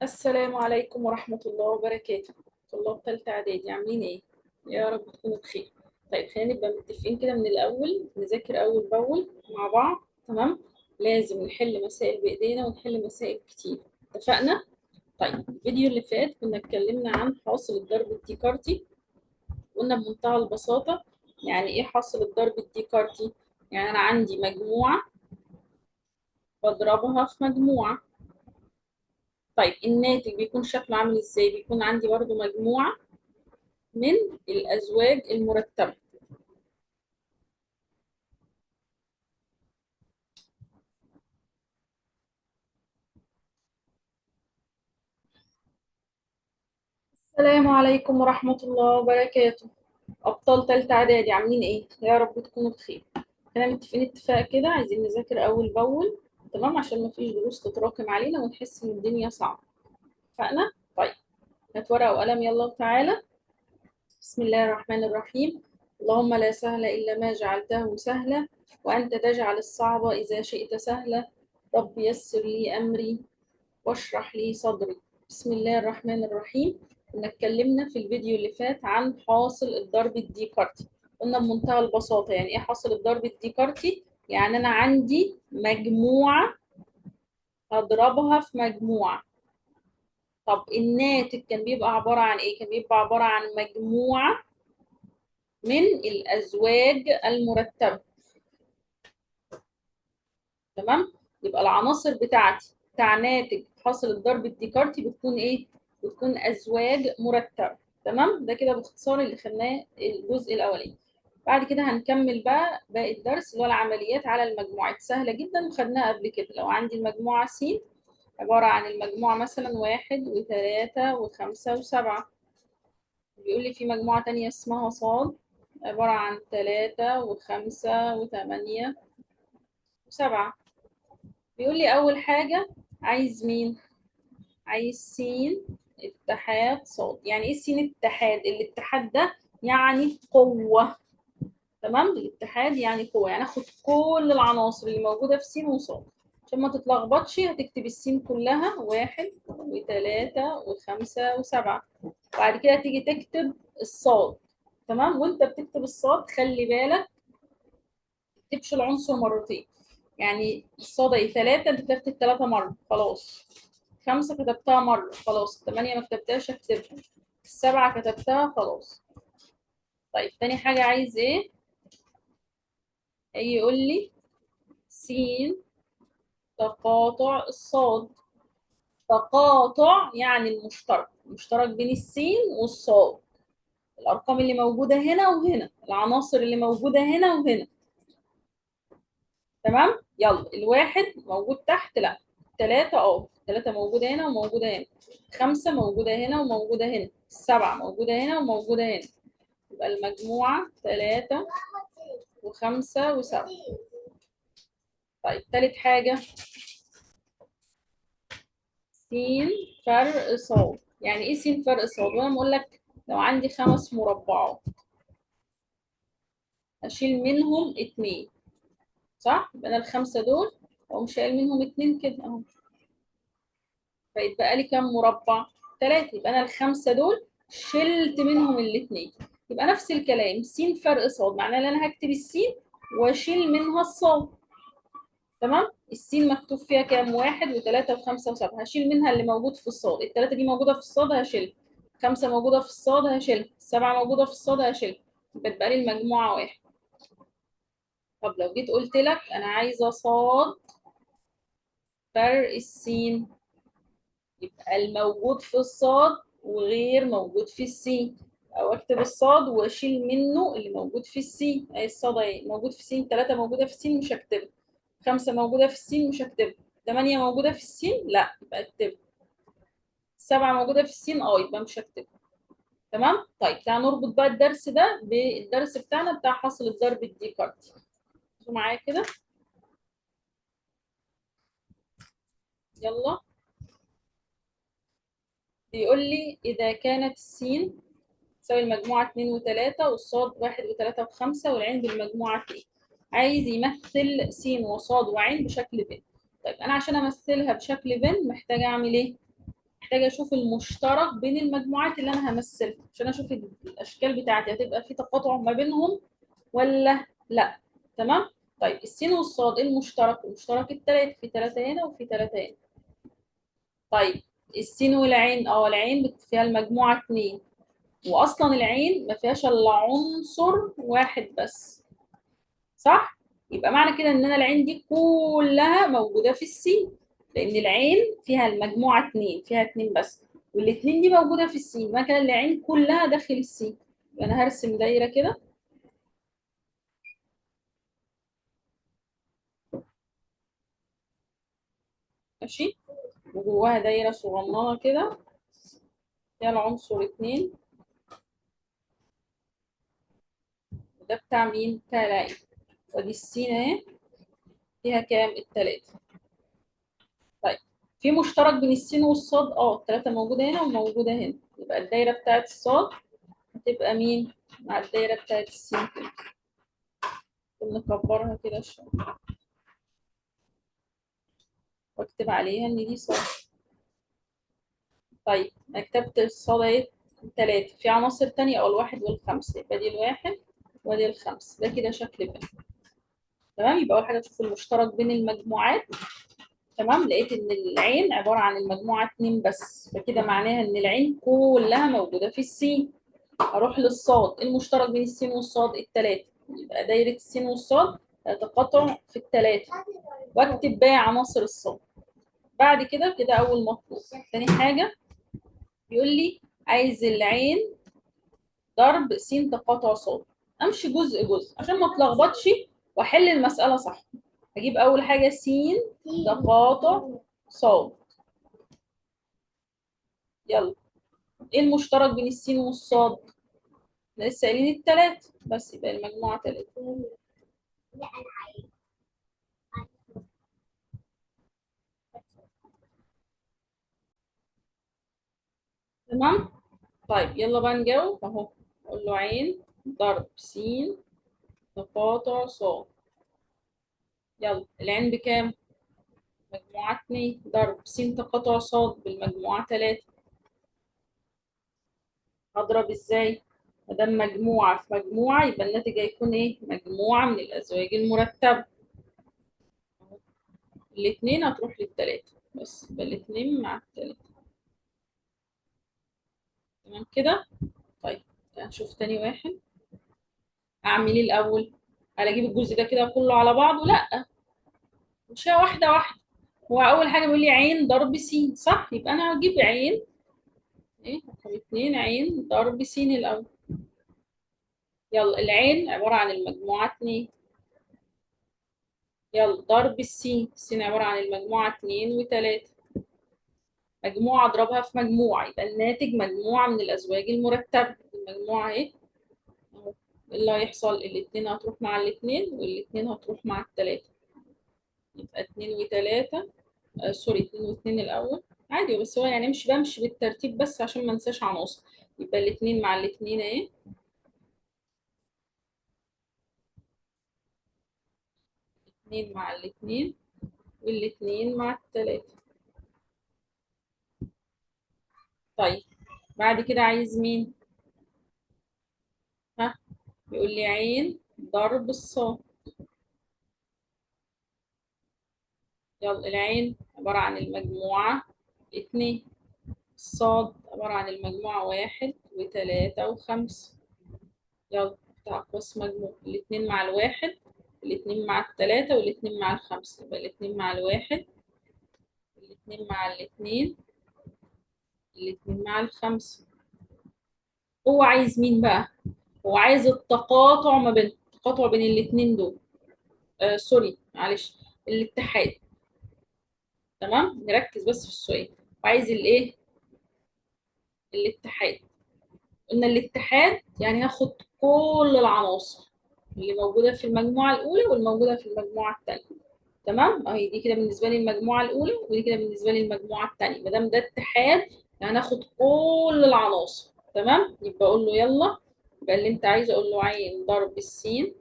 السلام عليكم ورحمة الله وبركاته. طلاب تالتة إعدادي عاملين إيه؟ يا رب تكونوا بخير. طيب خلينا نبقى متفقين كده من الأول، نذاكر أول بأول مع بعض، تمام؟ لازم نحل مسائل بإيدينا ونحل مسائل كتير، اتفقنا؟ طيب الفيديو اللي فات كنا اتكلمنا عن حاصل الضرب الديكارتي، قلنا بمنتهى البساطة يعني إيه حاصل الضرب الديكارتي؟ يعني أنا عندي مجموعة بضربها في مجموعة. طيب الناتج بيكون شكله عامل ازاي؟ بيكون عندي برضو مجموعة من الأزواج المرتبة. السلام عليكم ورحمة الله وبركاته. أبطال تالتة إعدادي عاملين إيه؟ يا رب تكونوا بخير. احنا متفقين اتفاق كده، عايزين نذاكر أول بأول، تمام؟ عشان مفيش دروس تتراكم علينا ونحس إن الدنيا صعبة. اتفقنا؟ طيب هات ورقة وقلم يلا وتعالى. بسم الله الرحمن الرحيم. اللهم لا سهل إلا ما جعلته سهلا وأنت تجعل الصعب إذا شئت سهلا. رب يسر لي أمري واشرح لي صدري. بسم الله الرحمن الرحيم. كنا اتكلمنا في الفيديو اللي فات عن حاصل الضرب الديكارتي. قلنا بمنتهى البساطة يعني إيه حاصل الضرب الديكارتي؟ يعني أنا عندي مجموعة هضربها في مجموعة. طب الناتج كان بيبقى عبارة عن إيه؟ كان بيبقى عبارة عن مجموعة من الأزواج المرتبة. تمام؟ يبقى العناصر بتاعتي بتاع ناتج حاصل الضرب الديكارتي بتكون إيه؟ بتكون أزواج مرتبة. تمام؟ ده كده باختصار اللي خدناه الجزء الأولاني. بعد كده هنكمل بقى باقي الدرس اللي هو العمليات على المجموعات. سهلة جدا وخدناها قبل كده. لو عندي المجموعة س عبارة عن المجموعة مثلا 1 و3 و5 و7، بيقول لي في مجموعة تانية اسمها ص عبارة عن 3 و5 و8 و7. بيقول لي أول حاجة عايز مين؟ عايز س اتحاد ص. يعني إيه س اتحاد؟ الاتحاد ده يعني قوة. تمام؟ الاتحاد يعني قوة، يعني اخد كل العناصر اللي موجودة في س وص. عشان ما تتلخبطش هتكتب السين كلها 1 و3 و5 و7، وبعد كده تيجي تكتب الصاد. تمام؟ وانت بتكتب الصاد خلي بالك ما تكتبش العنصر مرتين. يعني الصاد ايه؟ 3، انت كتبت الثلاثة مرة خلاص، 5 كتبتها مرة خلاص، 8 ما كتبتهاش اكتبها، 7 كتبتها خلاص. طيب تاني حاجة عايز ايه؟ هيجي يقول لي س تقاطع الصاد. تقاطع يعني المشترك، المشترك بين السين والصاد، الأرقام اللي موجودة هنا وهنا، العناصر اللي موجودة هنا وهنا. تمام؟ يلا الواحد موجود تحت، لا 3، 3 موجودة هنا وموجودة هنا، 5 موجودة هنا وموجودة هنا، 7 موجودة هنا وموجودة هنا. يبقى المجموعة 3 و5 و7. طيب تالت حاجة س فرق ص. يعني ايه س فرق ص؟ وانا بقول لك لو عندي 5 مربعات اشيل منهم 2، صح؟ يبقى انا ال5 دول اقوم شايل منهم 2 كده اهو، فيتبقى لي كام مربع؟ 3. يبقى انا ال5 دول شلت منهم ال2. يبقى نفس الكلام س فرق ص، معناه ان انا هكتب السين واشيل منها الصاد. تمام؟ السين مكتوب فيها كام؟ 1 و3 و5 و7، هشيل منها اللي موجود في الصاد. ال3 دي موجودة في الصاد هشيلها، 5 موجودة في الصاد هشيلها، 7 موجودة في الصاد هشيلها، يبقى تبقى لي المجموعة 1. طب لو جيت قلت لك أنا عايزة صاد فرق السين، يبقى الموجود في الصاد وغير موجود في السين، أو أكتب الصاد وأشيل منه اللي موجود في السين. أهي الصاد أهي موجود في السين، 3 موجودة في السين مش هكتبها، 5 موجودة في السين مش هكتبها، 8 موجودة في السين لا يبقى اكتبها، 7 موجودة في السين يبقى مش هكتبها. تمام؟ طيب تعالى نربط بقى الدرس ده بالدرس بتاعنا بتاع حاصل الضرب الديكارتي. ركزوا معايا كده يلا. بيقول لي إذا كانت السين تساوي المجموعة 2 و3 والصاد 1 و3 و5 والعين بالمجموعة 2، عايز يمثل س وصاد وعين بشكل فين. طيب انا عشان امثلها بشكل فين محتاجه اعمل ايه؟ محتاجه اشوف المشترك بين المجموعات اللي انا همثلها عشان اشوف الاشكال بتاعتي هتبقى في تقاطع ما بينهم ولا لا. تمام. طيب السين والصاد ايه المشترك؟ المشترك الثلاث، في 3 هنا وفي 3 هنا. طيب السين والعين، العين فيها المجموعة 2، واصلا العين ما فيهاش الا عنصر واحد بس، صح؟ يبقى معنى كده ان انا العين دي كلها موجودة في السين، لان العين فيها المجموعة 2، فيها 2 بس، والاثنين دي موجودة في السين، معنى كده العين كلها داخل السين. يبقى انا هرسم دايرة كده ماشي، وجواها دايرة صغننه كده فيها العنصر 2، وده بتاع مين؟ بتاع العين. وادي السين اهي فيها كام؟ 3. طيب في مشترك بين السين والصاد، 3 موجودة هنا وموجودة هنا، يبقى الدايرة بتاعت الصاد هتبقى مين؟ مع الدايرة بتاعت السين كده. نكبرها كده شوية واكتب عليها ان دي صاد. طيب انا كتبت الصاد اهي 3، في عناصر تانية 1 وال5، يبقى دي 1 ودي 5. ده كده شكل بقى. تمام. يبقى اول حاجة تشوف المشترك بين المجموعات. تمام. لقيت ان العين عبارة عن المجموعة 2 بس، فكده معناها ان العين كلها موجودة في السين. اروح للصاد، المشترك بين السين والصاد 3، يبقى دايرة السين والصاد تقاطع في 3، واكتب باقي عناصر الصاد. بعد كده كده اول مطلوب. تاني حاجة بيقول لي عايز العين ضرب س تقاطع صاد. امشي جزء جزء عشان ما اتلخبطش واحل المسالة صح. هجيب اول حاجة س تقاطع صاد. يلا ايه المشترك بين السين والصاد؟ احنا لسه قايلين 3 بس، يبقى المجموعة 3. تمام. طيب يلا بقى نجاوب اهو. اقول له عين ضرب س تقاطع ص. يلا العين بكام؟ مجموعة 2 ضرب س تقاطع ص بالمجموعة 3. هضرب ازاي؟ ما دام مجموعة في مجموعة يبقى الناتج هيكون ايه؟ مجموعة من الأزواج المرتبة. الاتنين هتروح للتلاتة بس، يبقى الاتنين مع التلاتة. تمام كده؟ طيب هنشوف تاني واحد. أعمل ايه الأول؟ هل أجيب الجزء ده كده كله على بعضه؟ لأ، مش واحدة واحدة. هو أول حاجة بيقول لي عين ضرب س، صح؟ يبقى أنا هجيب عين ايه؟ رقم 2 عين ضرب س الأول. يلا العين عبارة عن المجموعة 2. يلا ضرب السين، السين عبارة عن المجموعة 2 و3. مجموعة اضربها في مجموعة يبقى الناتج مجموعة من الأزواج المرتبة. المجموعة اهي اهو. اللي هيحصل الاتنين هتروح مع الاتنين والاتنين هتروح مع التلاتة، يبقى 2 و3، سوري 2 و2 الأول عادي، بس هو يعني مش بمشي بالترتيب بس عشان ما انساش عناصر. يبقى الاتنين مع الاتنين اهي، 2 مع الاتنين والاتنين مع التلاتة. طيب بعد كده عايز مين؟ ها بيقول لي عين ضرب الصاد. يلا العين عبارة عن المجموعة 2، الصاد عبارة عن المجموعة 1 و3 و5. يلا افتح قوس مجموع، الاتنين مع الواحد، الاتنين مع التلاتة، والاتنين مع الخمسة، يبقى الاتنين مع الواحد، الاتنين مع الاتنين، الاتنين مع الخمسة. هو عايز مين بقى؟ هو عايز التقاطع ما بين، التقاطع بين الاتنين دول، سوري معلش، الاتحاد. تمام، نركز بس في السؤال. وعايز الايه؟ الاتحاد. قلنا الاتحاد يعني هاخد كل العناصر اللي موجودة في المجموعة الأولى والموجودة في المجموعة الثانية. تمام، اهي دي كده بالنسبة لي المجموعة الأولى ودي كده بالنسبة لي المجموعة الثانية. ما دام ده اتحاد يعني هاخد كل العناصر. تمام، يبقى أقول له يلا، يبقى اللي أنت عايزه أقول له عين ضرب السين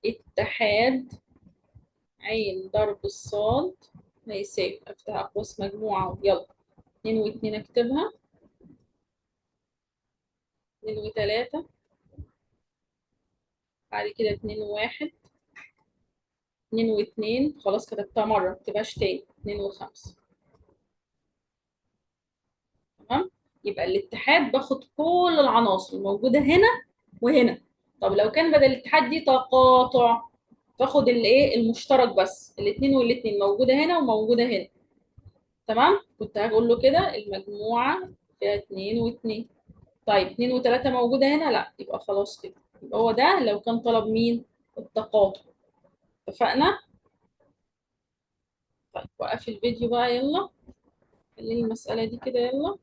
اتحاد عين ضرب الصاد هيساوي، افتح أقواس مجموعة، يلا 2 و2 اكتبها، 2 و3، بعد كده 2 و1، 2 و2، خلاص كتبتها مرة مكتبهاش تاني، 2 و5. تمام؟ يبقى الاتحاد باخد كل العناصر الموجودة هنا وهنا. طب لو كان بدل الاتحاد دي تقاطع، باخد الايه؟ المشترك بس، الاثنين والاثنين موجودة هنا وموجودة هنا. تمام؟ كنت هقول له كده المجموعة فيها 2 و2. طيب 2 و3 موجودة هنا؟ لا، يبقى خلاص كده. يبقى هو ده لو كان طلب مين؟ التقاطع. اتفقنا؟ طيب وقف الفيديو بقى، يلا خليني المسألة دي كده، يلا.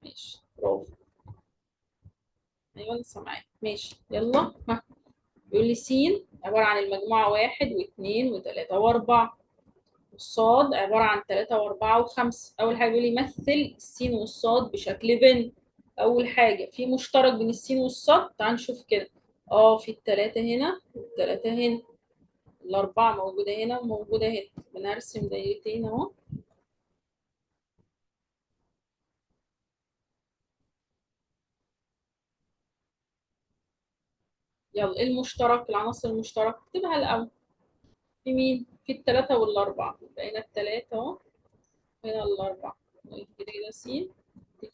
ماشي، برافو. ايوه لسه معايا. ماشي يلا. ها، بيقول لي س عبارة عن المجموعة 1 و2 و3 و4، والصاد عبارة عن 3 و4 و5. أول حاجة بيقول لي مثل السين والصاد بشكل فين. أول حاجة في مشترك بين السين والصاد، تعال نشوف كده. في التلاتة هنا والتلاتة هنا، الأربعة موجودة هنا وموجودة هنا. بنرسم دايرتين أهو. يلا ايه المشترك؟ العناصر المشتركة اكتبها الأول. في مين؟ في التلاتة والأربعة، يبقى هنا التلاتة أهو، هنا الأربعة، كده كده س، دي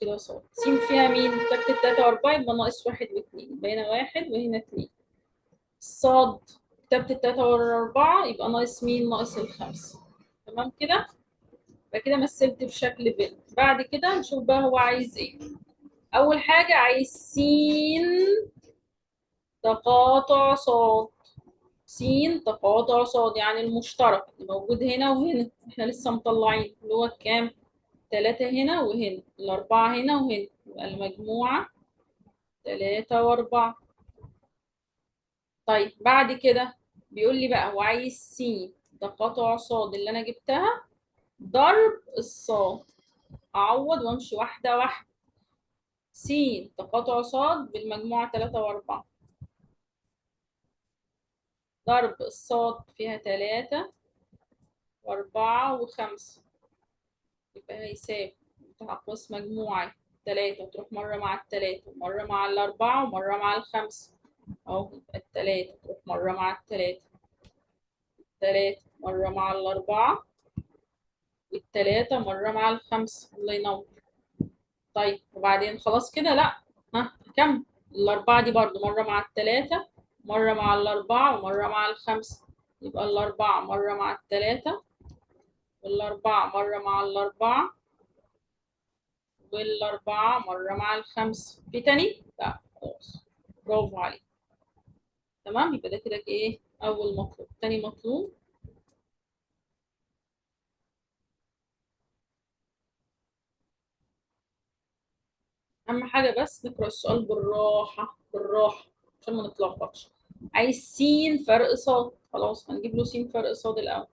كده ص. س فيها مين؟ كتبت التلاتة وأربعة، يبقى ناقص 1 و2، يبقى هنا 1 وهنا 2. الصاد كتبت التلاتة والأربعة، يبقى ناقص مين؟ ناقص الخمسة. تمام كده؟ يبقى كده مثلت بشكل ب. بعد كده نشوف بقى هو عايز إيه. أول حاجة عايز س تقاطع صاد. س تقاطع صاد يعني المشترك اللي موجود هنا وهنا، احنا لسه مطلعين اللي هو كام؟ 3 هنا وهنا، الأربعة هنا وهنا، يبقى المجموعة 3 و4. طيب بعد كده بيقول لي بقى هو عايز س تقاطع صاد اللي أنا جبتها ضرب الصاد. أعوض وأمشي واحدة واحدة. س تقاطع صاد بالمجموعة 3 و4، ضرب الصاد فيها 3 و4 و5، يبقى هيساوي أقواس مجموعة 3 تروح مرة مع التلاتة ومرة مع الأربعة ومرة مع الخمسة أهو، يبقى التلاتة تروح مرة مع التلاتة، التلاتة مرة مع الأربعة، والتلاتة مرة مع الخمسة. الله ينور. طيب وبعدين خلاص كده؟ لأ، ها كم؟ الأربعة دي برضو مرة مع التلاتة، مرة مع الأربعة، ومرة مع الخمسة، يبقى الأربعة مرة مع التلاتة، والأربعة مرة مع الأربعة، والأربعة مرة مع الخمسة. في تاني؟ لا خلاص، برافو عليك. تمام، يبقى ده كده إيه؟ أول مطلوب. تاني مطلوب أهم حاجة بس نقرأ السؤال بالراحة بالراحة عشان ما نتلخبطش. عايز س فرق صاد، خلاص هنجيب له س فرق صاد الأول.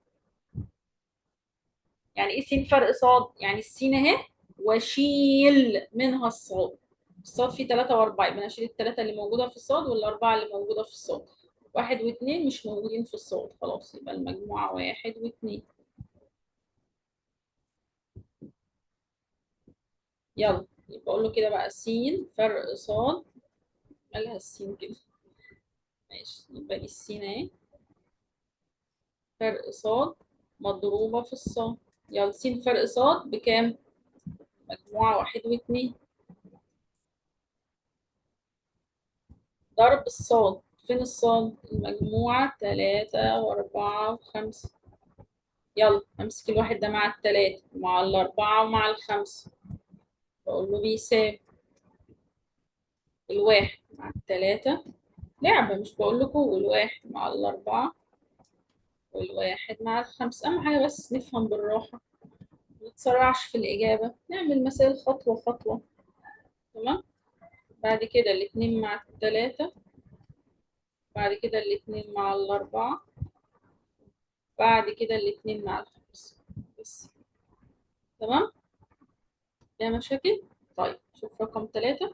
يعني إيه س فرق صاد؟ يعني السين أهي وأشيل منها الصاد. الصاد فيه 3 و4، يبقى أنا أشيل التلاتة اللي موجودة في الصاد والأربعة اللي موجودة في الصاد. 1 و2 مش موجودين في الصاد، خلاص يبقى المجموعة 1 و2. يلا يبقى أقول له كده بقى س فرق صاد، مالها السين كده؟ ماشي، يبقى دي السين اهي فرق صاد مضروبة في الصاد. يلا س فرق صاد بكام؟ مجموعة 1 و2 ضرب الصاد. فين الصاد؟ المجموعة 3 و4 و5. يلا امسك الواحد ده مع التلاتة ومع الأربعة ومع الخمسة، بقول له بيساوي الواحد مع التلاتة، لعبة مش بقول لكم، والواحد مع الأربعة والواحد مع الخمسة. أهم حاجة بس نفهم بالراحة، متسرعش في الإجابة، نعمل مسائل خطوة خطوة. تمام؟ بعد كده الاتنين مع التلاتة، بعد كده الاتنين مع الأربعة، بعد كده الاتنين مع الخمسة بس. تمام؟ فيها مشاكل؟ طيب شوف رقم 3،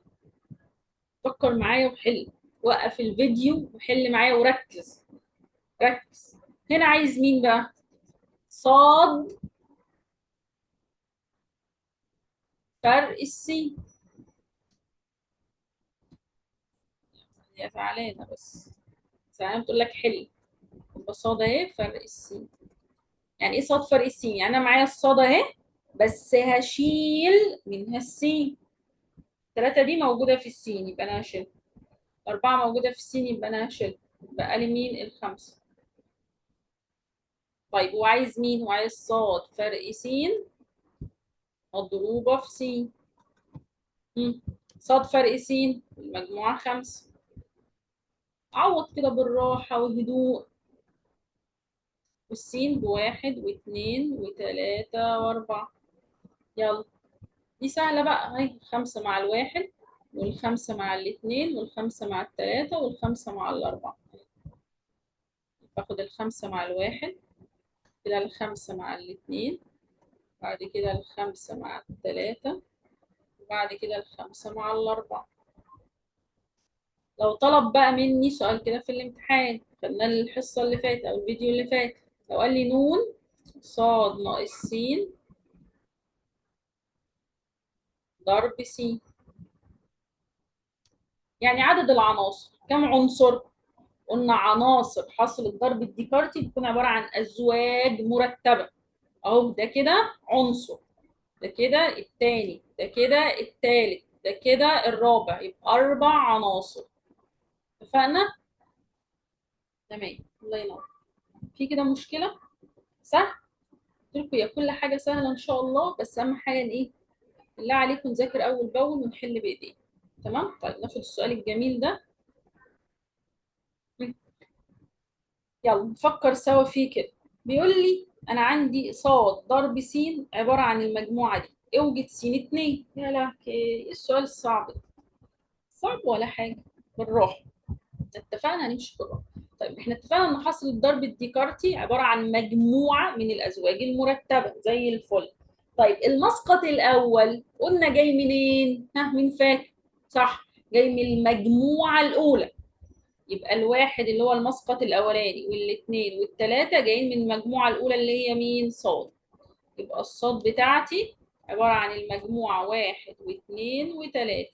فكر معايا وحل. وقف الفيديو وحل معايا وركز ركز. هنا عايز مين بقى؟ صاد فرق السين. يا زعلانة بس، زعلانة بتقول لك حل. يبقى صاد اهي فرق السين. يعني ايه صاد فرق السين؟ يعني انا معايا الصاد اهي بس هشيل منها السين. 3 دي موجودة في السين يبقى انا هشيلها. 4 موجودة في السين يبقى انا هشيلها. بقى لي مين؟ ال5. طيب هو عايز مين؟ هو عايز صاد فرق سين مضروبة في سين. صاد فرق سين المجموعة 5. عوض كده بالراحة وهدوء. والسين ب1 و2 و3 و4. يلا دي سهلة بقى اهي، 5 مع 1 وال5 مع 2 وال5 مع 3 وال5 مع 4. باخد 5 مع 1 كده، 5 مع 2، بعد كده 5 مع 3، وبعد كده 5 مع 4. لو طلب بقى مني سؤال كده في الامتحان، خدناه الحصة اللي فاتت أو الفيديو اللي فات، لو قال لي نون صاد ناقص س ضرب س، يعني عدد العناصر كم عنصر؟ قلنا عناصر حاصل الضرب الديكارتي بتكون عبارة عن أزواج مرتبة. أهو ده كده عنصر، ده كده التاني، ده كده التالت، ده كده الرابع، يبقى 4 عناصر. اتفقنا؟ تمام، الله ينور. في كده مشكلة؟ صح؟ قلت لكم يا كل حاجة سهلة إن شاء الله، بس أهم حاجة إن إيه؟ بالله عليكم نذاكر أول بأول ونحل بإيدينا. تمام؟ طيب ناخد السؤال الجميل ده. يلا نفكر سوا فيه كده. بيقول لي أنا عندي صاد ضرب س عبارة عن المجموعة دي، اوجد س 2. يا لهوي، إيه السؤال الصعب ده؟ صعب ولا حاجة، بالراحة. اتفقنا هنمشي بالراحة. طيب احنا اتفقنا ان حاصل الضرب الديكارتي عبارة عن مجموعة من الأزواج المرتبة زي الفل. طيب المسقط الأول قلنا جاي منين؟ ها مين فاكر؟ صح، جاي من المجموعة الأولى. يبقى الواحد اللي هو المسقط الأولاني والاثنين والثلاثة جايين من المجموعة الأولى اللي هي مين؟ صاد. يبقى الصاد بتاعتي عبارة عن المجموعة 1 و2 و3.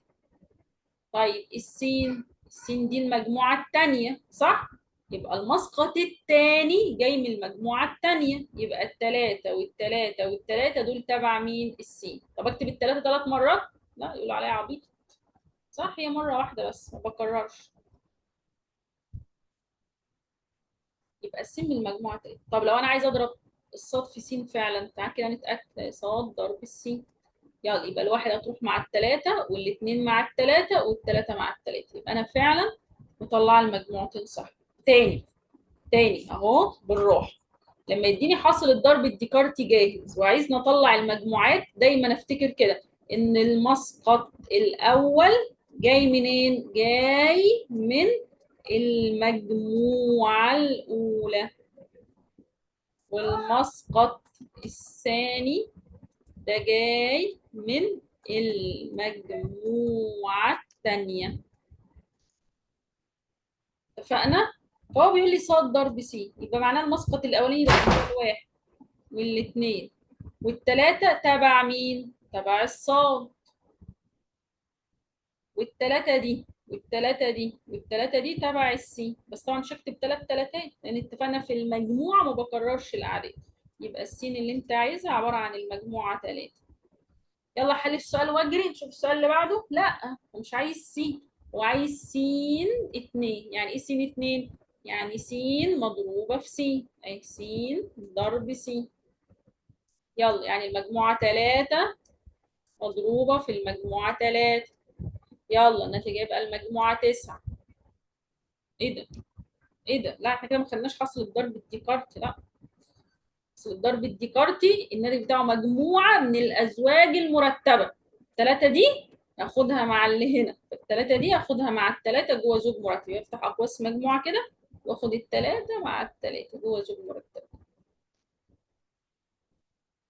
طيب السين، السين دي المجموعة الثانية صح؟ يبقى المسقط الثاني جاي من المجموعة الثانية، يبقى الثلاثة والثلاثة والثلاثة دول تبع مين؟ السين. طب اكتب الثلاثة 3 مرات؟ لا، يقولوا عليا عبيط. صح، هي مرة واحدة بس ما بكررش. يبقى السين من المجموعة 3. طب لو أنا عايزة أضرب الصاد في سين فعلا، تعال كده نتأكد. صاد ضرب السين، يلا يبقى الواحد هتروح مع الثلاثة والاثنين مع الثلاثة والثلاثة مع الثلاثة، يبقى أنا فعلا مطلعة المجموعتين صح. تاني تاني اهو بالراحة، لما يديني حاصل الضرب الديكارتي جاهز وعايزني اطلع المجموعات، دايما افتكر كده ان المسقط الاول جاي منين؟ جاي من المجموعة الاولى، والمسقط الثاني ده جاي من المجموعة الثانية. اتفقنا؟ فهو بيقول لي صاد ضرب س، يبقى معناه المسقط الاولاني ده الواحد والاثنين والثلاثة تبع مين؟ تبع الصاد. والثلاثة دي والثلاثة دي والثلاثة دي تبع السين، بس طبعا مش هكتب 3 ثلاثات لان اتفقنا في المجموعة ما بكررش الاعداد. يبقى السين اللي انت عايزها عبارة عن المجموعة 3. يلا حل السؤال واجري نشوف السؤال اللي بعده. لا، هو مش عايز س، هو عايز س 2. يعني ايه س 2؟ يعني س مضروبة في س، اي س ضرب س. يلا يعني المجموعة 3 مضروبة في المجموعة 3. يلا النتيجة يبقى المجموعة 9. ايه ده؟ ايه ده؟ لا احنا كده ما خدناش حاصل الضرب الديكارتي. لا، حاصل الضرب الديكارتي الناتج بتاعه مجموعة من الأزواج المرتبة. الثلاثة دي اخدها مع اللي هنا، الثلاثة دي اخدها مع الثلاثة جوه زوج مرتب، يفتح اقواس مجموعة كده واخد الثلاثة مع الثلاثة جوه زوج مرتب.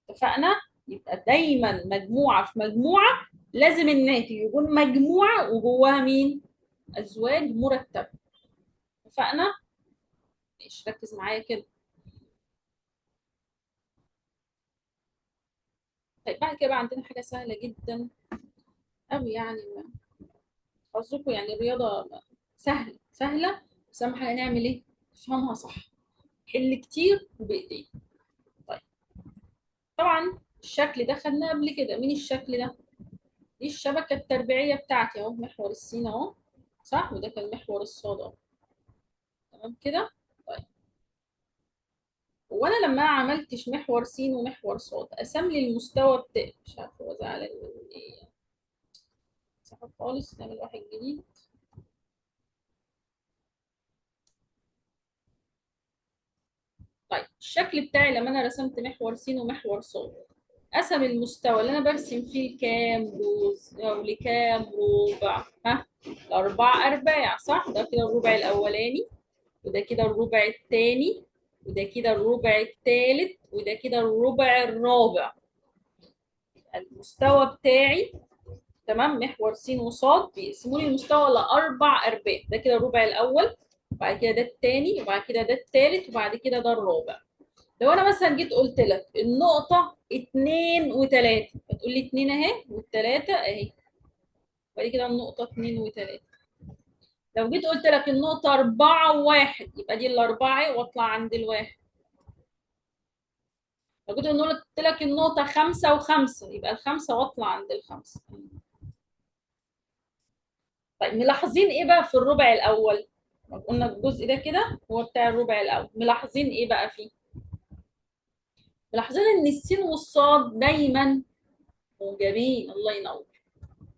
اتفقنا؟ يبقى دايما مجموعة في مجموعة لازم الناتج يكون مجموعة وجواها مين؟ ازواج مرتبه. اتفقنا؟ ماشي، ركز معايا كده. طيب بعد كده بقى عندنا حاجة سهلة جدا قوي، يعني قصدكم يعني الرياضة سهلة سهلة، بس اهم حاجة نعمل ايه؟ نفهمها صح، حل كتير وبايدينا. طيب طبعا الشكل ده خدناه قبل كده، مين الشكل ده؟ دي الشبكة التربيعيه بتاعتي اهو، محور السين اهو، صح؟ وده كان محور الصاد اهو، تمام كده؟ طيب وانا لما عملتش محور س ومحور ص قسم لي المستوى بتاعي، مش عارفه هو زعلان من ايه، صح خالص، نعمل واحد جديد. طيب الشكل بتاعي لما انا رسمت محور س ومحور ص قسم المستوى اللي انا برسم فيه لكام جزء او لكام ربع؟ ها، 4 ارباع، صح؟ ده كده الربع الاولاني، وده كده الربع الثاني، وده كده الربع الثالث، وده كده الربع الرابع. المستوى بتاعي تمام، محور س وص بيقسموا لي المستوى ل4 ارباع، ده كده الربع الاول، وبعد كده ده الثاني، وبعد كده ده الثالث، وبعد كده ده الرابع. لو انا مثلا جيت قلت لك النقطة 2 و3، فتقول لي 2 اهي وال3 اهي، وبعد كده النقطة 2 و3. لو جيت قلت لك النقطة 4 و1، يبقى دي ال4 واطلع عند الواحد. لو جيت قلت لك النقطة 5 و5، يبقى ال5 واطلع عند ال5. طيب ملاحظين ايه بقى في الربع الاول؟ قلنا الجزء ده كده هو بتاع الربع الاول، ملاحظين ايه بقى فيه؟ ملاحظين ان السين والصاد دايما موجبين. الله ينور،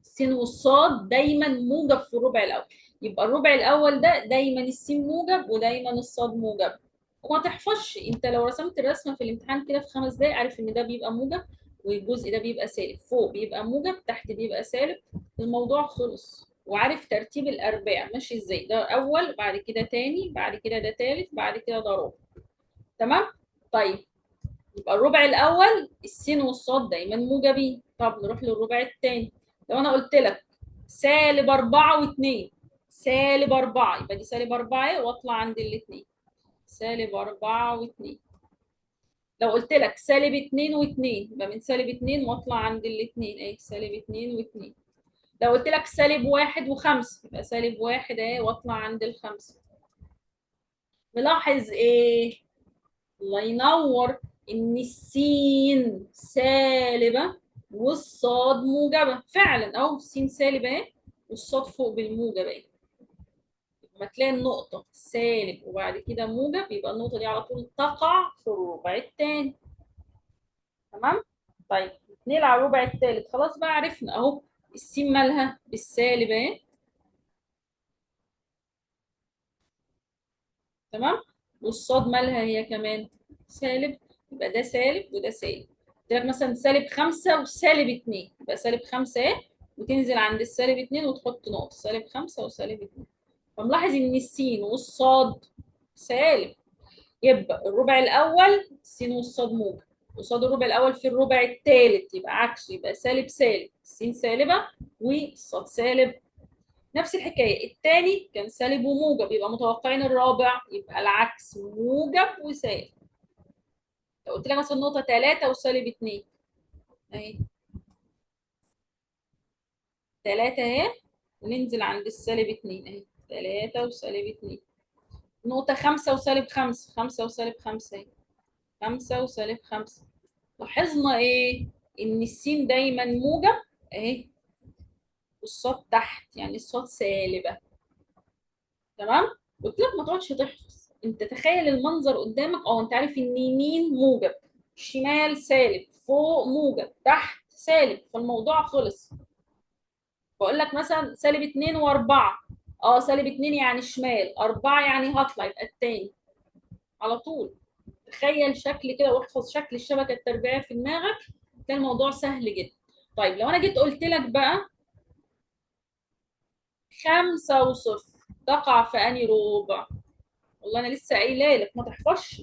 السين والصاد دايما موجب في الربع الاول، يبقى الربع الاول ده دايما السين موجب ودايما الصاد موجب. وما تحفظش، انت لو رسمت الرسمة في الامتحان كده في 5 دقايق عارف ان ده بيبقى موجب والجزء ده بيبقى سالب، فوق بيبقى موجب تحت بيبقى سالب، الموضوع خلص. وعارف ترتيب الارباع ماشي ازاي، ده اول بعد كده تاني بعد كده ده تالت بعد كده ده رابع، تمام؟ طيب يبقى الربع الاول السين والصاد دايما موجبين. طب نروح للربع الثاني، لو انا قلت لك سالب 4 و2، سالب 4 يبقى دي سالب 4 واطلع عند الاثنين، سالب 4 و2. لو قلت لك سالب 2 و2، يبقى من سالب 2 واطلع عند الاثنين اهي، سالب 2 و2. لو قلت لك سالب 1 و5، يبقى سالب 1 اهي واطلع عند ال5. ملاحظ ايه؟ الله ينور، ان السين سالبه والصاد موجبه فعلا اهو، السين سالبه اهي والصاد فوق بالموجب اهي. لما تلاقي النقطة سالب وبعد كده موجب يبقى النقطة دي على طول تقع في الربع الثاني، تمام؟ طيب نتنقل على الربع الثالث، خلاص بقى عرفنا اهو السين مالها بالسالب اهي، تمام؟ والصاد مالها هي كمان سالب، يبقى ده سالب وده سالب. قلت لك مثلا سالب 5 وسالب 2، يبقى سالب 5 اهي وتنزل عند السالب 2 وتحط نقطة سالب 5 وسالب 2. فملاحظ ان السين والصاد سالب، يبقى الربع الاول السين والصاد موجب، قصاد الربع الاول في الربع الثالث يبقى عكسه، يبقى سالب سالب، السين سالبه والصاد سالب. نفس الحكاية الثاني كان سالب وموجب، يبقى متوقعين الرابع يبقى العكس موجب وسالب. لو قلت لك مثلا نقطة 3 وسالب 2 اهي، 3 اهي وننزل عند السالب 2 اهي، 3 وسالب 2. نقطة 5 وسالب 5، 5 وسالب 5 اهي، 5 وسالب 5. لاحظنا ايه؟ ان السين دايما موجب اهي والصاد تحت، يعني الصاد سالبة، تمام؟ قلت لك ما تقعدش تحفظ، انت تخيل المنظر قدامك، انت عارف ان يمين موجب، شمال سالب، فوق موجب، تحت سالب، فالموضوع خلص. بقول لك مثلا سالب 2 و4، سالب 2 يعني شمال، 4 يعني هطلع، يبقى التاني على طول. تخيل شكل كده واحفظ شكل الشبكة التربيعيه في دماغك، تلاقي الموضوع سهل جدا. طيب لو انا جيت قلت لك بقى 5 و0 تقع في انهي ربع؟ والله انا لسه قايله لك ما تحفظش،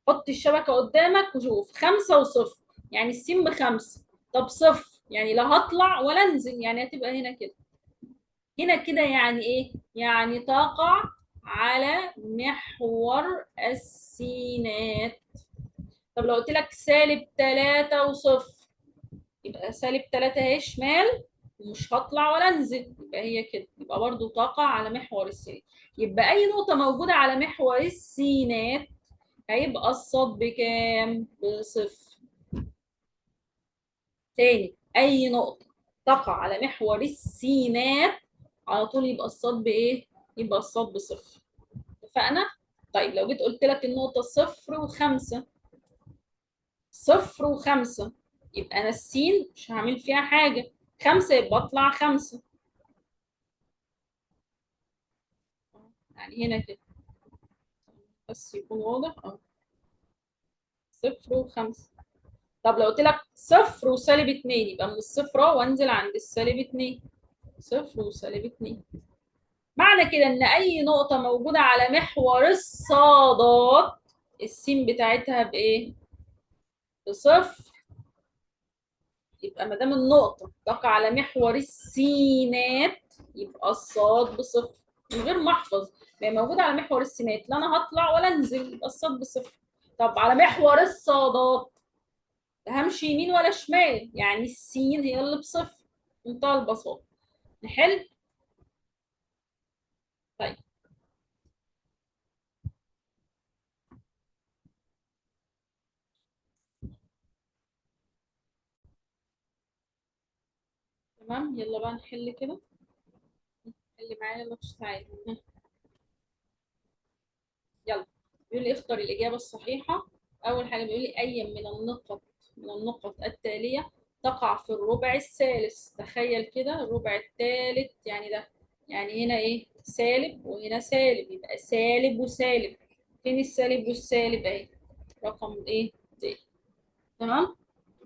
حط الشبكة قدامك وشوف. 5 و0 يعني السين ب5، طب 0 يعني لا هطلع ولا انزل، يعني هتبقى هنا كده. هنا كده يعني ايه؟ يعني تقع على محور السينات. طب لو قلت لك سالب 3 وصفر، يبقى سالب 3 اهي شمال ومش هطلع ولا انزل، يبقى هي كده، يبقى برضو تقع على محور السينات. يبقى اي نقطة موجودة على محور السينات هيبقى الصاد بكام؟ بصفر. تاني، اي نقطة تقع على محور السينات على طول يبقى الصاد بايه؟ يبقى الصاد بصفر. اتفقنا؟ طيب لو جيت قلت لك النقطة 0 و5، 0 و5، يبقى انا السين مش هعمل فيها حاجة، 5 يبقى اطلع 5، يعني هنا كده بس يكون واضح. 0 و5. طب لو قلت لك 0 وسالب 2، يبقى من الصفر وانزل عند السالب 2، 0 وسالب 2. معنى كده ان اي نقطة موجودة على محور الصادات السين بتاعتها بايه؟ بصفر. يبقى ما دام النقطة تقع على محور السينات يبقى الصاد بصفر، من غير ما احفظ، ما هي موجودة على محور السينات، لا انا هطلع ولا انزل، يبقى الصاد بصفر. طب على محور الصادات لا همشي يمين ولا شمال، يعني السين هي اللي بصفر، بمنتهى البساطة. نحل؟ طيب تمام، يلا بقى نحل كده، حل معايا يلا مش تعالى. يلا بيقول لي اختر الإجابة الصحيحة. أول حاجة بيقول لي أي من النقط التالية تقع في الربع الثالث. تخيل كده الربع الثالث يعني ده، يعني هنا إيه؟ سالب وهنا سالب، يبقى سالب وسالب. فين السالب والسالب؟ أهي رقم إيه؟ د. تمام؟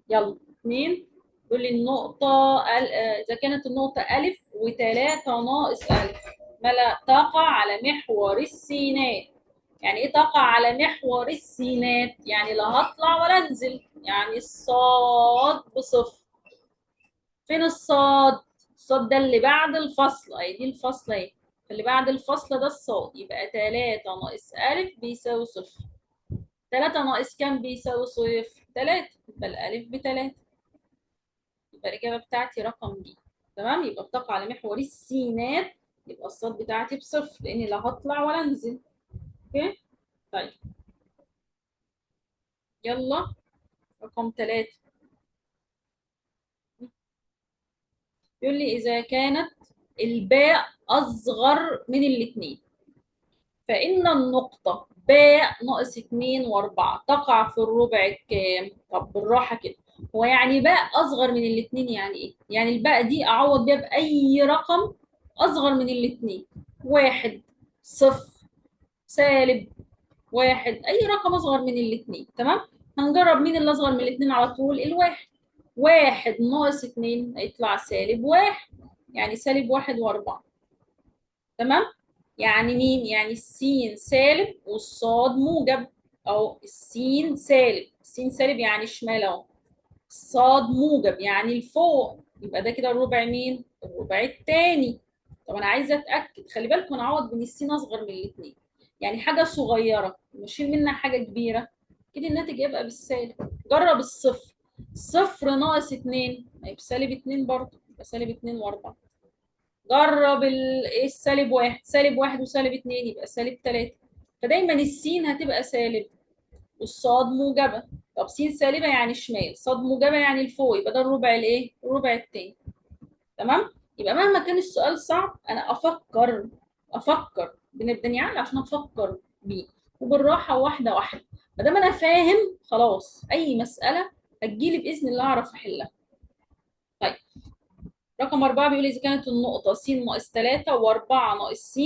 يلا 2 بيقول لي النقطة إذا كانت النقطة ألف و3 ناقص ألف ما لا تقع على محور السينات. يعني إيه تقع على محور السينات؟ يعني لا هطلع ولا أنزل، يعني الصاد بصفر. فين الصاد؟ الصاد ده اللي بعد الفاصلة، أهي دي الفاصلة أهي، اللي بعد الفاصلة ده الصاد، يبقى 3 ناقص ألف بيساوي صفر. 3 ناقص كام بيساوي صفر؟ 3، يبقى الألف ب3. يبقى الإجابة بتاعتي رقم ب. تمام؟ يبقى بتقع على محور السينات، يبقى الصاد بتاعتي بصفر، لأني لا هطلع ولا أنزل. okay؟ طيب يلا رقم 3 بيقول لي إذا كانت الباء أصغر من الاثنين فإن النقطة باء ناقص 2 و4 تقع في الربع الكام؟ طب بالراحة كده، هو يعني باء أصغر من الاثنين يعني إيه؟ يعني الباء دي أعوض بيها بأي رقم أصغر من الاثنين، 1 0 سالب 1، أي رقم أصغر من الاثنين. تمام؟ هنجرب مين اللي أصغر من الاثنين على طول؟ الواحد. 1 ناقص 2 هيطلع سالب 1، يعني سالب 1 و4. تمام؟ يعني مين؟ يعني السين سالب والصاد موجب، أو السين سالب، السين سالب يعني شمال أهو، الصاد موجب يعني لفوق، يبقى ده كده الربع مين؟ الربع الثاني. طب أنا عايزة أتأكد، خلي بالكم نعوض بإن السين أصغر من الاثنين، يعني حاجة صغيرة وأشيل منها حاجة كبيرة، كده الناتج يبقى بالسالب. جرب الصفر، 0 ناقص 2 هيبقى سالب 2 برضه، يبقى سالب 2 و4. جرب السالب 1، سالب 1 وسالب 2 يبقى سالب 3. فدايما السين هتبقى سالب والصاد موجبة. طب سين سالبة يعني شمال، صاد موجبة يعني لفوق، يبقى ده الربع الايه؟ الربع الثاني. تمام؟ يبقى مهما كان السؤال صعب انا افكر بنبدا نعمل عشان افكر بيه، وبالراحة واحدة واحدة. ما دام انا فاهم خلاص اي مسألة هتجيلي باذن الله اعرف احلها. طيب رقم 4 بيقول إذا كانت النقطة س ناقص 3 و4 ناقص س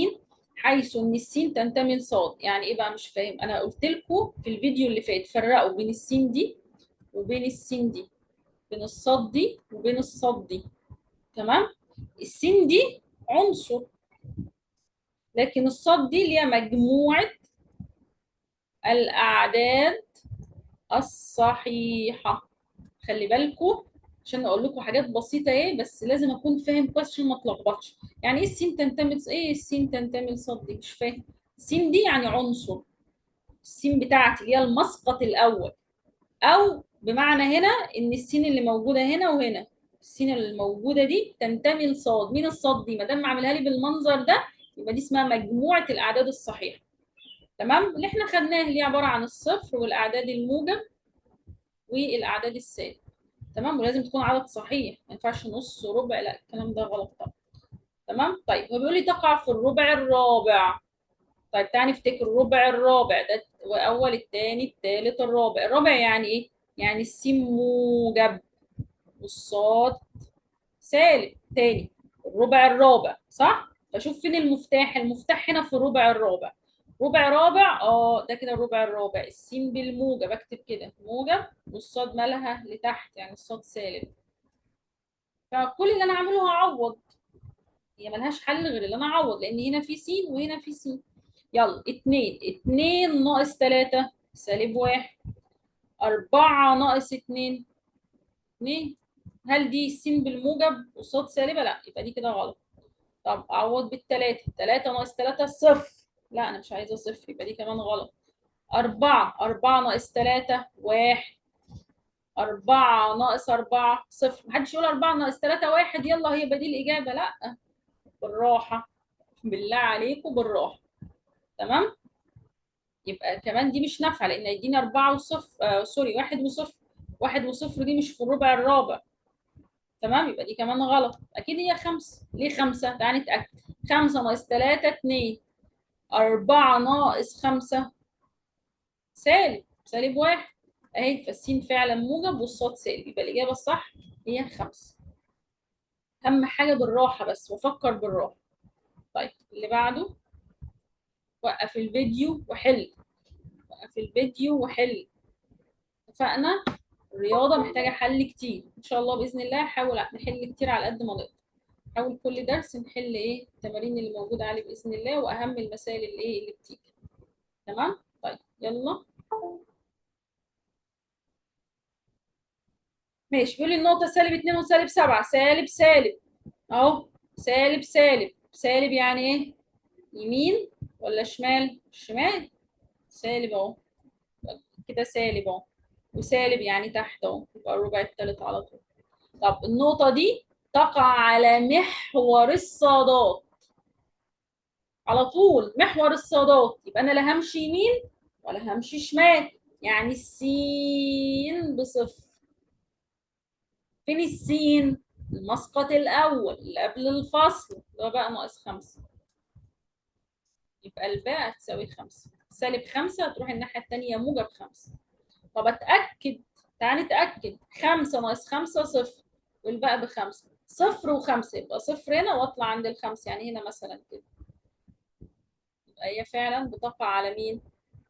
حيث إن السين تنتمي لصاد. يعني إيه بقى؟ مش فاهم. أنا قلت لكم في الفيديو اللي فات فرقوا بين السين دي وبين السين دي، بين الصاد دي وبين الصاد دي. تمام؟ السين دي عنصر، لكن الصاد دي اللي هي مجموعة الأعداد الصحيحة. خلي بالكم عشان اقول لكم حاجات بسيطة ايه، بس لازم اكون فاهم كويس عشان ما اتلخبطش. يعني ايه السين تنتمي، ايه السين تنتمي لصاد دي؟ مش فاهم. السين دي يعني عنصر، السين بتاعتي اللي هي المسقط الاول، او بمعنى هنا ان السين اللي موجودة هنا وهنا، السين اللي موجودة دي تنتمي لصاد. مين الصاد دي؟ ما دام عاملها لي بالمنظر ده يبقى دي اسمها مجموعة الاعداد الصحيحة. تمام؟ اللي احنا خدناه اللي هي عبارة عن الصفر والاعداد الموجب والاعداد السالب. تمام؟ ولازم تكون عدد صحيح، ما ينفعش نص وربع، لا الكلام ده غلط طبعا. تمام؟ طيب هو بيقول لي تقع في الربع الرابع. طيب تعالى نفتكر الربع الرابع ده، واول الثاني الثالث الرابع. الرابع يعني ايه؟ يعني السين موجب والصاد سالب. تاني الربع الرابع، صح؟ فشوف فين المفتاح، المفتاح هنا في الربع الرابع. ربع رابع، ده كده الربع الرابع، السين بالموجب، اكتب كده موجب والصاد مالها لتحت، يعني الصاد سالب. فكل اللي انا هعمله هعوض، هي ملهاش حل غير اللي انا اعوض، لان هنا في س وهنا في س. يلا 2، 2 ناقص 3 سالب 1، 4 ناقص 2 2. هل دي س بالموجب والصاد سالبه؟ لا، يبقى دي كده غلط. طب اعوض بالتلاته، 3 ناقص 3 صفر، لا انا مش عايزه صفر، يبقى دي كمان غلط. 4، 4 ناقص 3 1، 4 ناقص 4 صفر. محدش يقول 4 ناقص 3 1 يلا هي بدي الاجابة، لا بالراحة، بالله عليكم بالراحة. تمام؟ يبقى كمان دي مش نافعة لان هيديني 4 وصفر، سوري 1 وصفر، 1 وصفر دي مش في الربع الرابع. تمام؟ يبقى دي كمان غلط. اكيد هي 5. ليه 5؟ تعالى نتاكد. 5 ناقص 3 2، 4 ناقص 5 سالب، سالب 1 اهي. فالسين فعلا موجب والصاد سالب، يبقى الاجابة الصح هي 5. اهم حاجة بالراحة بس، وافكر بالراحة. طيب اللي بعده، وقف الفيديو وحل، وقف الفيديو وحل. اتفقنا؟ الرياضة محتاجه حل كتير، ان شاء الله باذن الله هحاول نحل كتير على قد ما نقدر. حاول كل درس نحل ايه التمارين اللي موجودة عليه باذن الله، واهم المسائل اللي ايه اللي بتيجي. تمام؟ طيب يلا ماشي. بيقول لي النقطة سالب 2 وسالب 7، سالب سالب اهو، سالب سالب سالب، يعني ايه؟ يمين ولا شمال؟ شمال، سالب اهو كده، سالب اهو، وسالب يعني تحت اهو، يبقى الربع الثالث على طول. طب النقطة دي تقع على محور الصادات على طول، محور الصادات، يبقى انا لا همشي يمين ولا همشي شمال، يعني السين بصفر. فين السين؟ المسقط الاول اللي قبل الفصل اللي هو بقى ناقص 5، يبقى الباء هتساوي 5، سالب 5 هتروح الناحية الثانية موجب 5. طب اتاكد، تعالى نتاكد، 5 ناقص 5 صفر، والباقي ب5، 0 و5 يبقى 0 هنا واطلع عند ال5، يعني هنا مثلا كده. يبقى هي فعلا بتقع على مين؟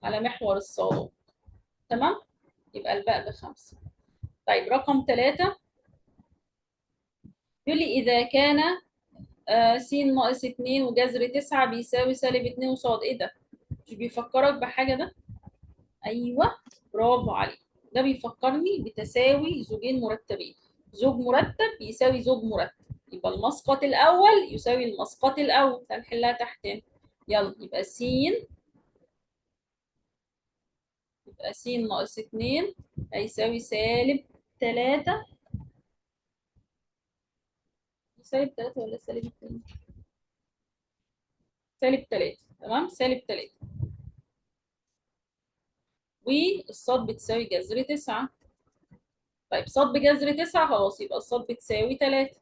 على محور الصادات. تمام؟ يبقى الباء ب5. طيب رقم 3 بيقول لي إذا كان س ناقص 2 وجذر 9 بيساوي سالب 2 وصاد. إيه ده؟ مش بيفكرك بحاجة ده؟ أيوه برافو عليك، ده بيفكرني بتساوي زوجين مرتبين، زوج مرتب يساوي زوج مرتب، يبقى المسقط الأول يساوي المسقط الأول. تعال نحلها تحت هنا. يلا يبقى س، يبقى س ناقص 2 هيساوي سالب 3، سالب 3 ولا سالب 2؟ سالب 3. تمام، سالب 3، والصاد بتساوي جذر 9. طيب صاد بجذر 9 خلاص، يبقى الصاد بتساوي 3.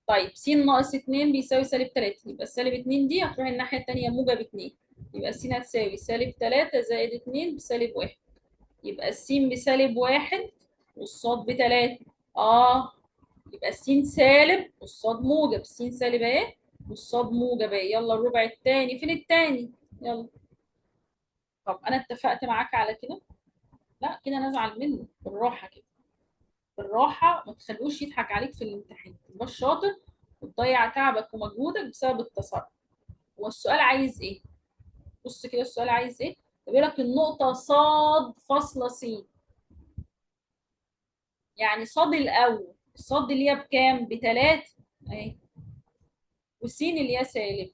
طيب س ناقص 2 بيساوي سالب 3، يبقى السالب 2 دي هتروح الناحية التانية موجب 2، يبقى س هتساوي سالب 3 زائد 2 بسالب 1، يبقى الس بسالب 1 والصاد ب3. يبقى الس سالب والصاد موجب، الس سالب اهي والصاد موجب اهي. يلا الربع التاني، فين التاني؟ يلا. طب انا اتفقت معاك على كده؟ لا كده انا ازعل منه. بالراحة كده، بالراحة، ما تخلوش يضحك عليك في الامتحان، تبقى شاطر وتضيع تعبك ومجهودك بسبب التسرع. هو السؤال عايز ايه؟ بص كده السؤال عايز ايه؟ بيقول لك النقطة صاد فاصلة س. يعني صاد الاول، الصاد اللي هي بكام؟ ب3 اهي، والسين اللي هي سالب،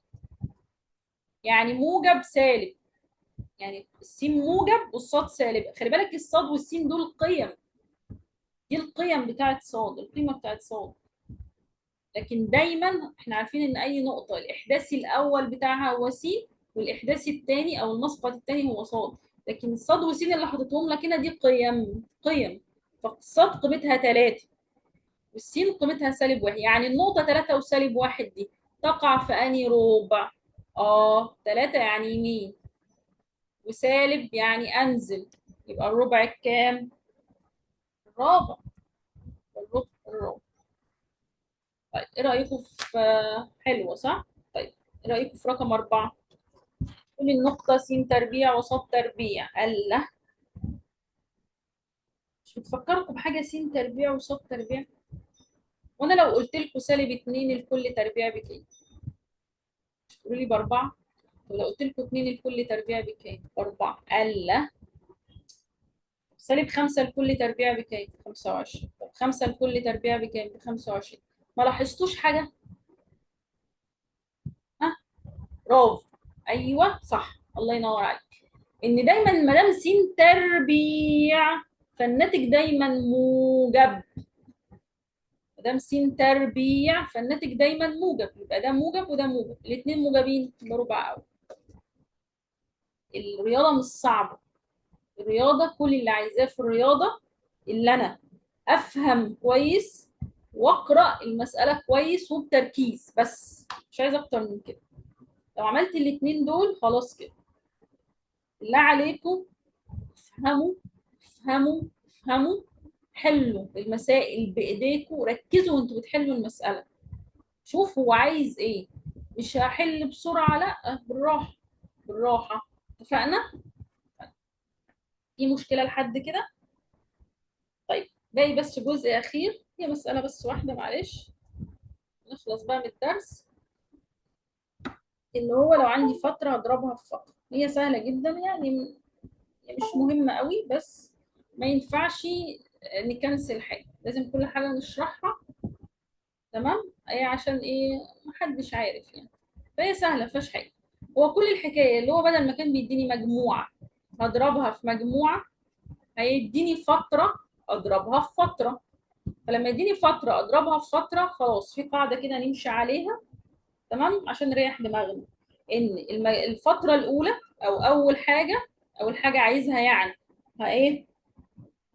يعني موجب سالب، يعني السين موجب والصاد سالب. خلي بالك الصاد والسين دول قيم، دي القيم بتاعت صاد، القيمة بتاعت صاد. لكن دايما احنا عارفين ان اي نقطة الاحداثي الاول بتاعها هو س، والاحداثي الثاني او المسقط الثاني هو صاد. لكن الصاد والسين اللي حاططهم لك هنا دي قيم، قيم. فالصاد قيمتها 3 والسين قيمتها سالب 1، يعني النقطة 3 وسالب 1 دي تقع في انهي ربع؟ 3 يعني يمين، وسالب يعني انزل، يبقى الربع الكام؟ الرابع. الربع الرابع. طيب ايه رأيكم في حلوة صح؟ طيب ايه رأيكم في رقم 4؟ قولي النقطة س تربيع وصاد تربيع. الله، مش بتفكركم بحاجة س تربيع وصاد تربيع؟ وانا لو قلت لكم سالب 2 الكل تربيع بكام؟ مش تقولوا لي ب4؟ طب لو قلت لكم 2 الكل تربيع بكام؟ ب4. الله، سالب 5 الكل تربيع بكام؟ 25. طب 5 الكل تربيع بكام؟ ب25. ما لاحظتوش حاجة؟ ها؟ برافو، ايوه صح، الله ينور عليك. ان دايما ما دام س تربيع فالناتج دايما موجب، ما دام س تربيع فالناتج دايما موجب، يبقى ده موجب وده موجب، الاثنين موجبين بربع قوي. الرياضة مش صعبة، الرياضة كل اللي عايزاه في الرياضة اللي انا افهم كويس واقرا المسالة كويس وبتركيز، بس مش عايزه اكتر من كده. لو عملت الاثنين دول خلاص كده. بالله عليكم افهموا افهموا افهموا، حلوا المسائل بايديكم، ركزوا وانتوا بتحلوا المسالة، شوف هو عايز ايه. مش هحل بسرعة، لا، بالراحة بالراحة. اتفقنا؟ في مشكلة لحد كده؟ طيب باقي بس جزء اخير، هي مسالة بس واحدة معلش نخلص بقى من الدرس، اللي هو لو عندي فترة هضربها في فترة. هي سهلة جدا يعني، مش مهمة قوي، بس ما ينفعش نكنسل حاجة، لازم كل حاجة نشرحها، تمام؟ ايه عشان ايه؟ محدش عارف يعني. فهي سهلة مفيهاش حاجة. هو كل الحكاية اللي هو بدل ما كان بيديني مجموعة هضربها في مجموعة، هيديني فترة اضربها في فترة. فلما يديني فترة اضربها في فترة، خلاص في قاعدة كده نمشي عليها، تمام؟ عشان نريح دماغنا. ان الفترة الاولى او اول حاجة، اول حاجة عايزها يعني ايه؟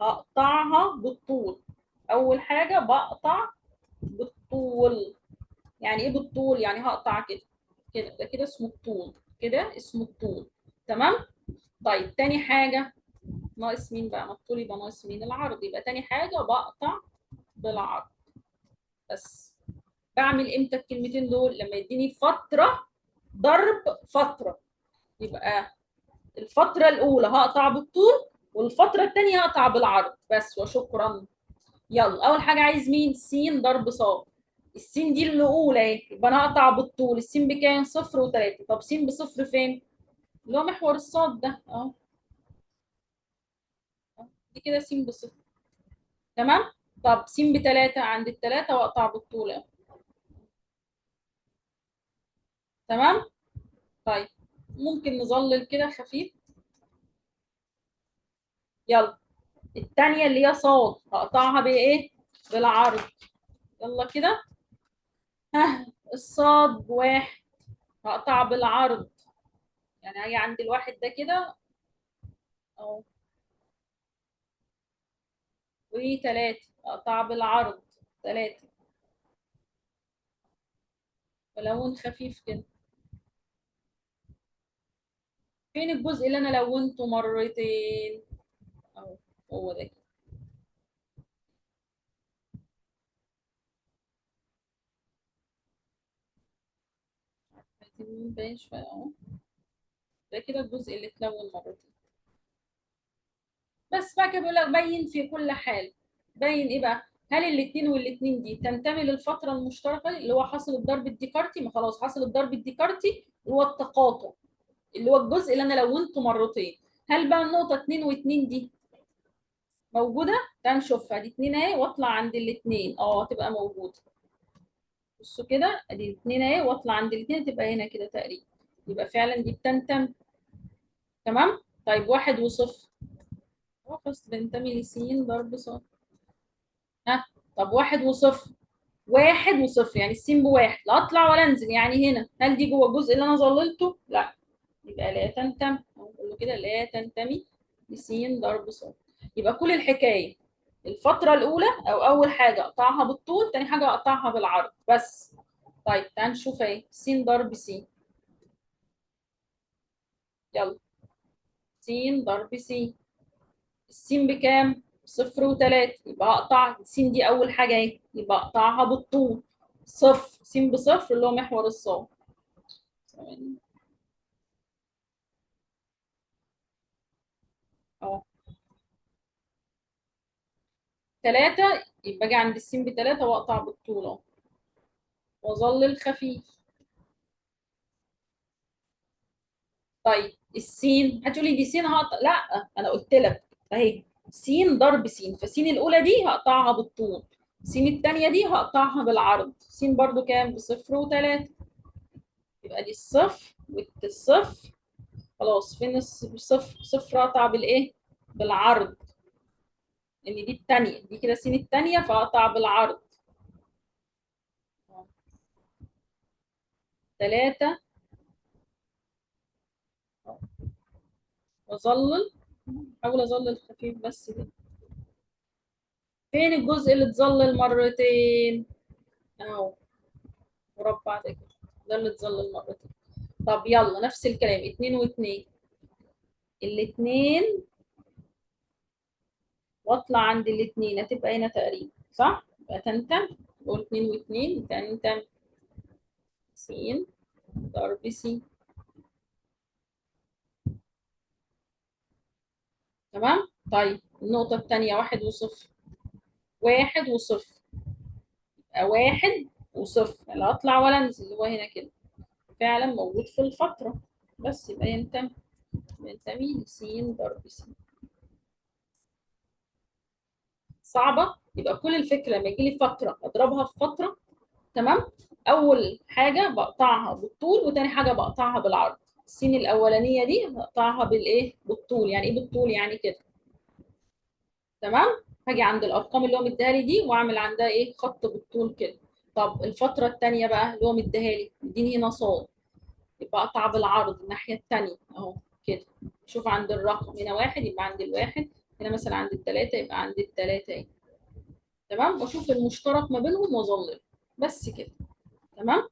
هقطعها بالطول. اول حاجة بقطع بالطول. يعني ايه بالطول؟ يعني هقطع كده كده، ده كده اسمه الطول، كده اسمه الطول، تمام؟ طيب تاني حاجة ناقص مين بقى؟ ما الطول يبقى ناقص مين؟ العرض. يبقى تاني حاجة بقطع بالعرض. بس بعمل امتى الكلمتين دول؟ لما يديني فترة ضرب فترة، يبقى الفترة الأولى هقطع بالطول والفترة الثانية هقطع بالعرض بس، وشكرا. يلا أول حاجة عايز مين؟ س ضرب ص. السين دي الأولى اهي، يبقى أنا هقطع بالطول. السين بكام؟ 0 و3. طب س بصفر فين؟ اللي هو محور الصاد ده اهو، دي كده س بصفر، تمام؟ طب س ب3 عند ال3 واقطع بالطول اهو، تمام؟ طيب ممكن نظلل كده خفيف. يلا الثانية اللي هي صاد هقطعها بايه؟ بالعرض. يلا كده، ها الصاد ب1 هقطع بالعرض، يعني هاجي عند الواحد ده كده اهو، و3 اقطع بالعرض 3، بلون خفيف كده. فين الجزء اللي انا لونته مرتين؟ اهو هو ده كده. عايزين باين شوية اهو، ده كده الجزء اللي اتلون مرتين بس. بقى كده بيقول لك بين في كل حال. بين ايه بقى؟ هل الاثنين والاثنين دي تنتمي للفترة المشتركة اللي هو حاصل الضرب الديكارتي؟ ما خلاص حاصل الضرب الديكارتي هو التقاطع اللي هو الجزء اللي انا لونته مرتين. هل بقى النقطة 2 و2 دي موجودة؟ تعال نشوفها، دي 2 اهي واطلع عند الاثنين، تبقى موجودة. بصوا كده، ادي 2 اهي واطلع عند الاثنين، تبقى هنا كده تقريبا، يبقى فعلا دي بتنتمي. تمام؟ طيب 1 و0، خلاص بنتمي لس ضرب ص. ها، طب 1 و0، 1 و0 يعني السين ب1، لا اطلع ولا انزل، يعني هنا هل دي جوه الجزء اللي انا ظللته؟ لا، يبقى لا تنتمي، اقول له كده لا تنتمي لس ضرب ص. يبقى كل الحكاية الفترة الاولى او اول حاجة اقطعها بالطول، تاني حاجة اقطعها بالعرض بس. طيب تعال نشوف اهي س ضرب س، يلا س ضرب س، السين بكام؟ 0 و3، يبقى اقطع س دي اول حاجة اهي، يبقى اقطعها بالطول 0، س ب0 اللي هو محور الصاد. اهو 3، يبقى اجي عند السين ب3 واقطع بالطول اهو، واظلل خفيف. طيب السين هتقولي دي س هقطع، لا انا قلت لك اهي س ضرب س، فس الاولى دي هقطعها بالطول، س الثانية دي هقطعها بالعرض، س برضو كام؟ ب0 و3، يبقى دي الصفر والصفر، خلاص فين الصفر؟ صفر اقطع بالايه؟ بالعرض، ان دي الثانية، دي كده س الثانية فاقطع بالعرض 3 واظلل، احاول اظلل خفيف بس كده. فين الجزء اللي اتظلل مرتين؟ اهو مربع ده كده، ده اللي اتظلل مرتين. طب يلا نفس الكلام 2 و2، الاثنين واطلع عند الاثنين هتبقى هنا تقريبا، صح؟ يبقى تنتمي، نقول 2 و2 تنتمي س ضرب س. تمام؟ طيب النقطة الثانية 1 و0، 1 و0، يبقى 1 و0، لا اطلع ولا انزل، اللي هو هنا كده فعلا موجود في الفترة، بس يبقى ينتمي س ضرب س. صعبة؟ يبقى كل الفكرة لما يجي لي فترة اضربها في فترة، تمام؟ أول حاجة بقطعها بالطول، وتاني حاجة بقطعها بالعرض. السين الأولانية دي هقطعها بالإيه؟ بالطول. يعني إيه بالطول؟ يعني كده. تمام؟ هاجي عند الأرقام اللي هو مديها لي دي وأعمل عندها إيه؟ خط بالطول كده. طب الفترة التانية بقى اللي هو مديها لي، مديني هنا صاد، يبقى أقطع بالعرض الناحية التانية أهو كده. شوف عند الرقم هنا 1 يبقى عند ال1، هنا مثلا عند ال3 يبقى عند ال3 اهي. تمام؟ واشوف المشترك ما بينهم واظلل بس كده. تمام؟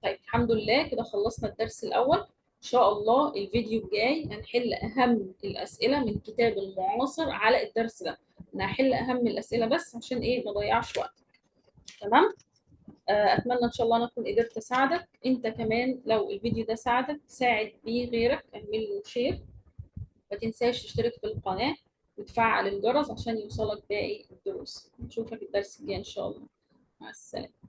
طيب الحمد لله كده خلصنا الدرس الاول. ان شاء الله الفيديو الجاي هنحل اهم الاسئلة من كتاب المعاصر على الدرس ده. انا هحل اهم الاسئلة بس عشان ايه؟ ما اضيعش وقتك. تمام؟ اتمنى ان شاء الله انا اكون قدرت اساعدك. انت كمان لو الفيديو ده ساعدك ساعد بيه غيرك، اعمل له share، ما تنساش تشترك في القناة وتفعل الجرس عشان يوصلك باقي الدروس. نشوفك الدرس الجاي ان شاء الله. مع السلامة.